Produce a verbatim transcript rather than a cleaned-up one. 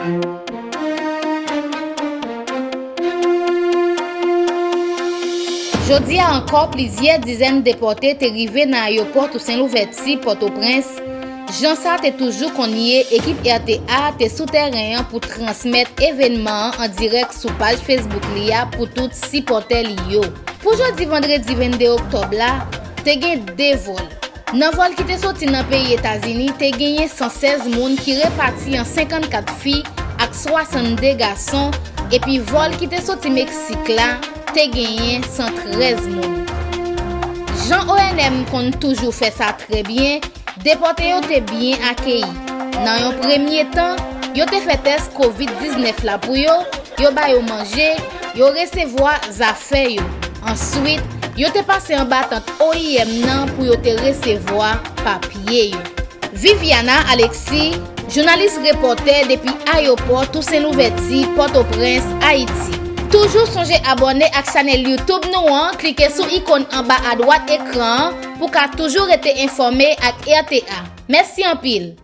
Jodi a ankò, plizyè dizèn depòte te rive nan ayewopò Tousen Louvèti, Pòtoprens. Jan sa te toujou konn ye, ekip R T A te sou tèren an pou transmèt evènman an an dirèk sou paj Facebook li a pou tout sipòtè li yo. Pou jodi vandredi vennde oktòb la, te gen de vòl. Nan vòl ki te soti nan peyi Etazini, te genyen san sèz moun ki repati an senkannkat fi ak swasannde gason, epi vòl ki te soti Meksik la, te genyen san trèz moun. Jan O N M konn toujou fè sa trè byen, depòte yo te byen akeyi. Nan yon premye tan, yo te fè tès kovid diznèf la pou yo, yo ba yo manje, yo resevwa zafè yo. Answit, yo te pase anba tant O I M nan pou yo te resevwa papye yo. Viviana Alexis, jounalis repòtè depi ayewopò Tousen Louvèti, Pòtoprens, Ayiti. Toujou sonje abòne ak chanèl YouTube nou an, klike sou ikòn anba adwat ekran an pou ka toujou rete enfòme ak R T A. Mèsi anpil!